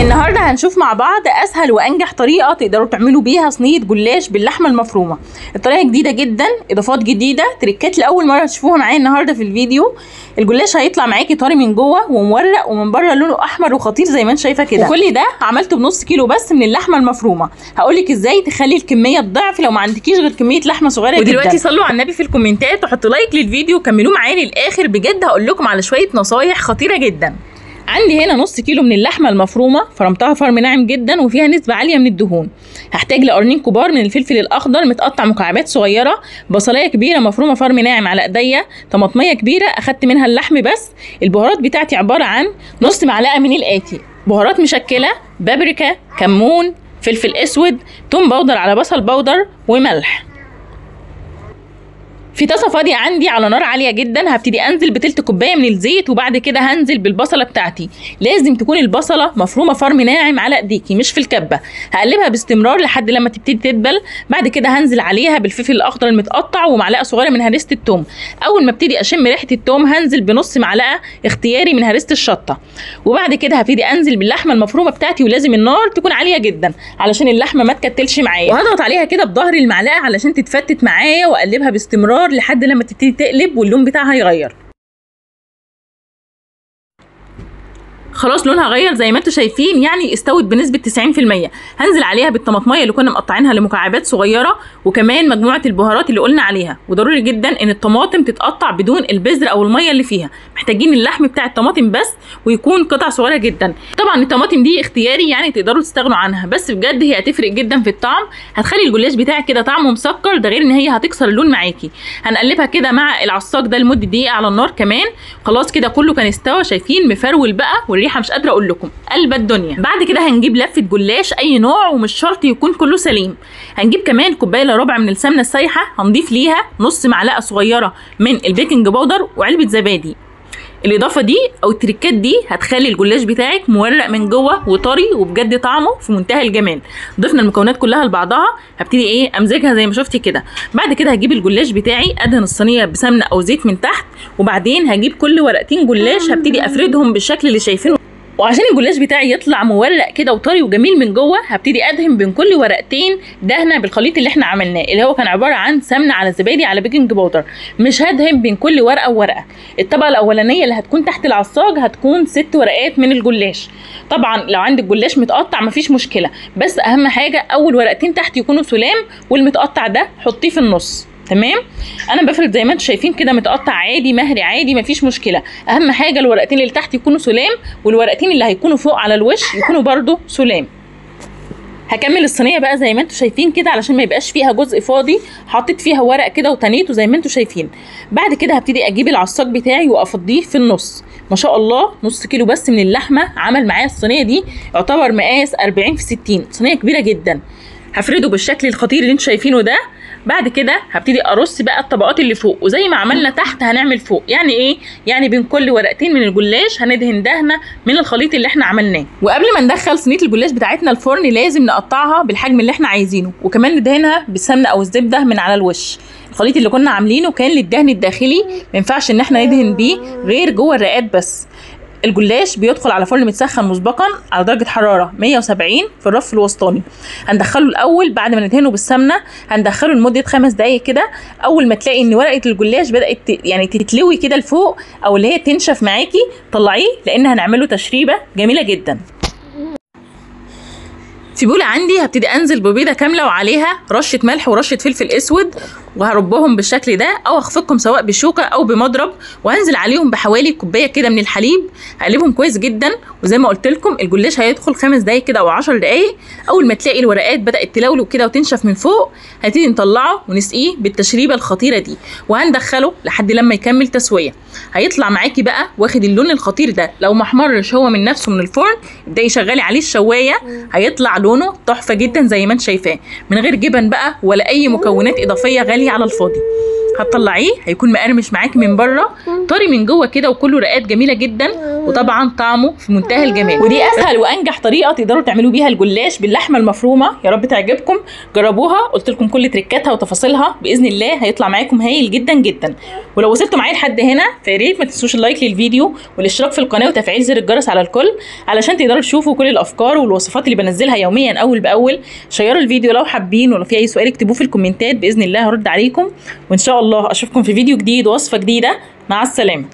النهارده هنشوف مع بعض اسهل وانجح طريقه تقدروا تعملوا بيها صينية جلاش باللحمه المفرومه. الطريقة جديدة جدا، اضافات جديدة، تريكات لاول مرة تشوفوها معايا النهارده في الفيديو. الجلاش هيطلع معاكي طري من جوه ومورق ومن بره لونه احمر وخطير زي ما انت شايفه كده. وكل ده عملته بنص كيلو بس من اللحمة المفرومه. هقولك ازاي تخلي الكمية الضعف لو ما عندكيش غير كمية لحمه صغيرة جدا. ودلوقتي صلوا على النبي في الكومنتات وحطوا like للفيديو وكملوه معايا للاخر، بجد هقول لكم على شوية نصايح خطيرة جدا. عندي هنا نص كيلو من اللحمة المفرومه، فرمتها فرم ناعم جدا وفيها نسبه عالية من الدهون. هحتاج لقرنين كبار من الفلفل الاخضر متقطع مكعبات صغيرة، بصلايه كبيرة مفرومه فرم ناعم على ايديا، طماطميه كبيرة اخدت منها اللحم بس. البهارات بتاعتي عبارة عن نص معلقه من الاتي: بهارات مشكلة، بابريكا، كمون، فلفل اسود، توم powder على بصل powder، وملح. في طاسه فاضية عندي على نار عالية جدا هبتدي انزل بتلت كوباية من الزيت، وبعد كده هنزل بالبصله بتاعتي. لازم تكون البصله مفرومه فرم ناعم على ايديكي مش في الكبه. هقلبها باستمرار لحد لما تبتدي تدبل. بعد كده هنزل عليها بالفلفل الاخضر المتقطع ومعلقة صغيرة من هريسه الثوم. اول ما ابتدي اشم ريحه الثوم هنزل بنص معلقه اختياري من هريسه الشطه، وبعد كده هبتدي انزل باللحمه المفرومه بتاعتي. ولازم النار تكون عالية جدا علشان اللحمة ما تكتلش معايا، وهضغط عليها كده بظهر المعلقة علشان تتفتت معايا، واقلبها باستمرار لحد لما تبتدي تقلب واللون بتاعها يغير. خلاص لونها غير زي ما انتم شايفين، يعني استوت بنسبة 90%. هنزل عليها بالطماطميه اللي كنا مقطعينها لمكعبات صغيرة، وكمان مجموعة البهارات اللي قلنا عليها. وضروري جدا ان الطماطم تتقطع بدون البذر او المية اللي فيها، محتاجين اللحم بتاع الطماطم بس ويكون قطع صغيرة جدا. طبعا الطماطم دي اختياري، يعني تقدروا تستغنوا عنها، بس بجد هي هتفرق جدا في الطعم، هتخلي الجلاش بتاعك كده طعمه مسكر، ده غير ان هي هتكسر اللون معاكي. هنقلبها كده مع العصاج ده لمدة دقيقة على النار كمان. خلاص كده كله كان استوى، شايفين مفرول بقى والريحه مش قادرة اقول لكم، قلب الدنيا. بعد كده هنجيب لفه جلاش اي نوع ومش شرط يكون كله سليم. هنجيب كمان كوباية الا ربع من السمنة السايحه، هنضيف ليها نص معلقه صغيرة من ال baking powder وعلبة زبادي. الاضافة دي او التريكات دي هتخلي الجلاش بتاعك مورق من جوه وطري وبجد طعمه في منتهى الجمال. ضفنا المكونات كلها لبعضها، هبتدي امزجها زي ما شفتي كده. بعد كده هجيب الجلاش بتاعي، ادهن الصينية بسمنه او زيت من تحت، وبعدين هجيب كل ورقتين جلاش هبتدي افردهم بالشكل اللي شايفينه. وعشان الجلاش بتاعي يطلع مورق كده وطري وجميل من جوه، هبتدي ادهن بين كل ورقتين دهنه بالخليط اللي احنا عملناه، اللي هو كان عبارة عن سمنه على زبادي على baking powder. مش هدهن بين كل ورقة وورقة. الطبقة الاولانية اللي هتكون تحت العصاج هتكون 6 ورقات من الجلاش. طبعا لو عندك جلاش متقطع مفيش مشكلة، بس اهم حاجة اول ورقتين تحت يكونوا سلام، والمتقطع ده حطيه في النص. تمام، انا بفرد زي ما انتم شايفين كده، متقطع عادي مهري عادي مفيش مشكلة. اهم حاجة الورقتين اللي تحت يكونوا سلام، والورقتين اللي هيكونوا فوق على الوش يكونوا برده سلام. هكمل الصينية بقى زي ما انتم شايفين كده علشان ما يبقاش فيها جزء فاضي، حطيت فيها ورق كده وتنيته زي ما انتم شايفين. بعد كده هبتدي اجيب العصاج بتاعي وافضيه في النص. ما شاء الله نص كيلو بس من اللحمة عمل معايا الصينية دي، يعتبر مقاس 40 في 60، صينية كبيرة جدا. هفرده بالشكل الخطير اللي انتم شايفينه ده. بعد كده هبتدي ارص بقى الطبقات اللي فوق، وزي ما عملنا تحت هنعمل فوق. يعني ايه؟ يعني بين كل ورقتين من الجلاش هندهن دهنه من الخليط اللي احنا عملناه. وقبل ما ندخل صينية الجلاش بتاعتنا الفرن لازم نقطعها بالحجم اللي احنا عايزينه، وكمان ندهنها بالسمنه او الزبدة من على الوش. الخليط اللي كنا عاملينه كان للدهن الداخلي، ما ينفعش ان احنا ندهن بيه غير جوه الرقات بس. الجلاش بيدخل على فرن متسخن مسبقا على درجه حرارة 170 في الرف الوسطاني. هندخله الاول بعد ما ندهنه بالسمنه، هندخله لمدة 5 دقايق كده. اول ما تلاقي ان ورقة الجلاش بدات يعني تتلوي كده لفوق او اللي هي تنشف معاكي، طلعيه لان هنعمله تشريبه جميلة جدا. في بوله عندي هبتدي انزل ببيضه كاملة وعليها رشه ملح ورشه فلفل اسود، وهربهم بالشكل ده او اخفقهم سواء بشوكة او بمضرب، وهنزل عليهم بحوالي كوباية كده من الحليب. هقلبهم كويس جدا، وزي ما قلت لكم الجلاش هيدخل 5 دقايق كده او 10 دقايق. اول ما تلاقي الورقات بدات تلولو كده وتنشف من فوق، هنبتدي نطلعه ونسقيه بالتشريبه الخطيرة دي، وهندخله لحد لما يكمل تسويه. هيطلع معاكي بقى واخد اللون الخطير ده. لو ما احمرش هو من نفسه من الفرن، ابداي شغلي عليه الشوايه، هيطلع لونه ولونه تحفة جدا زي ما انت شايفاه، من غير جبن بقى ولا اي مكونات اضافية غالية على الفاضي. هتطلعيه هيكون مقرمش معاكي من بره، طري من جوه كده، وكله رقات جميلة جدا، وطبعا طعمه في منتهى الجمال. ودي اسهل وانجح طريقه تقدروا تعملوا بيها الجلاش باللحمه المفرومه. يا رب تعجبكم، جربوها، قلت لكم كل تريكاتها وتفاصيلها، باذن الله هيطلع معاكم هايل جدا جدا. ولو وصلتوا معايا لحد هنا فيا ريت ما تنسوش ال like للفيديو والاشتراك في القناة وتفعيل زر الجرس على الكل علشان تقدروا تشوفوا كل الافكار والوصفات اللي بنزلها يوميا اول باول. شيروا الفيديو لو حابين، ولو في اي سؤال اكتبوه في الكومنتات، باذن الله هرد عليكم. وان شاء الله اشوفكم في فيديو جديد ووصفه جديدة. مع السلامة.